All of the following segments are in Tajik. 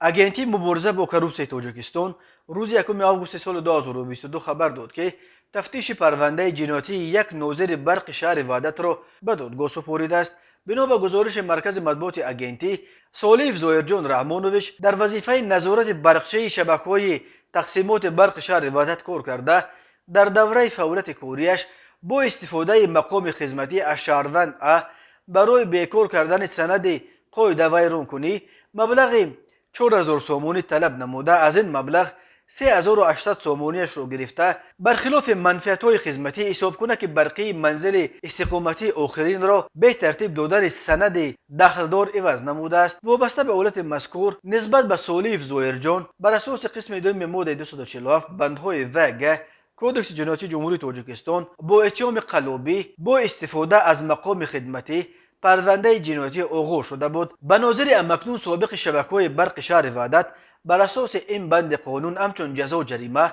Агентии мубориза бо коррупсияи Тоҷикистон рӯзи 1 августи соли 2022 хабар дод, ки тафтиши парвандаи ҷиноятии як нозири барқи шаҳри Ваҳдатро ба додгоҳ супоридааст. Бино ба гузориши маркази матбуоти агентӣ, Солиев Зоирҷон Раҳмонович дар вазифаи назорати барқчаи шабакаҳои тақсимоти барқи шаҳри Ваҳдат кор карда, дар давраи фаъолияти кориаш бо истифодаи мақоми хизматӣ аз шаҳрванд А барои бекор кардани санади қоидавайронкунӣ маблағи 4000 сомонӣ талаб намуда, аз ин маблағ 3800 сомониашро гирифта, бархилофи манфиатҳои хизматӣ ҳисобкунаки барқии манзили истиқоматии охиринро бетартиб додани санади дахлдор иваз намудааст. Вобаста ба ҳолати мазкур нисбат ба Солиев Зоирҷон бар асоси қисми дуюми моддаи 247, бандҳои В, Г Кодекси ҷиноятии Ҷумҳурии Тоҷикистон бо иттиҳоми қаллобӣ бо истифода аз мақоми хидматӣ парвандаи ҷиноятӣ оғоз шуда буд. Ба нозири амакнун собиқи шабакаҳои барқи шаҳри Ваҳдат бар асоси ин банди қонун ҳамчун ҷазо ҷарима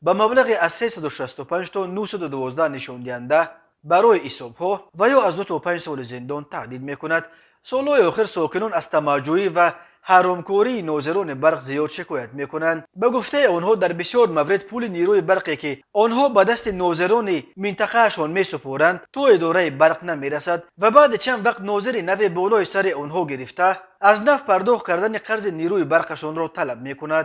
ба маблағи аз 365 то 912 нишондиҳанда барои ҳисобҳо ва ё аз 2 то 5 соли зиндон таҳдид мекунад. Солҳои охир сокинон аз тамаъҷӯӣ ва ҳаромкории нозирони барқ зиёд шикоят мекунанд. Ба гуфтаи онҳо, дар бисёр маврид пули нерӯи барқе, ки онҳо ба дасти нозирони минтақаашон месупоранд, то идораи барқ намерасад ва баъди чанд вақт нозири нави болои сари онҳо гирифта, аз нав пардохт кардани қарзи нерӯи барқашонро талаб мекунад.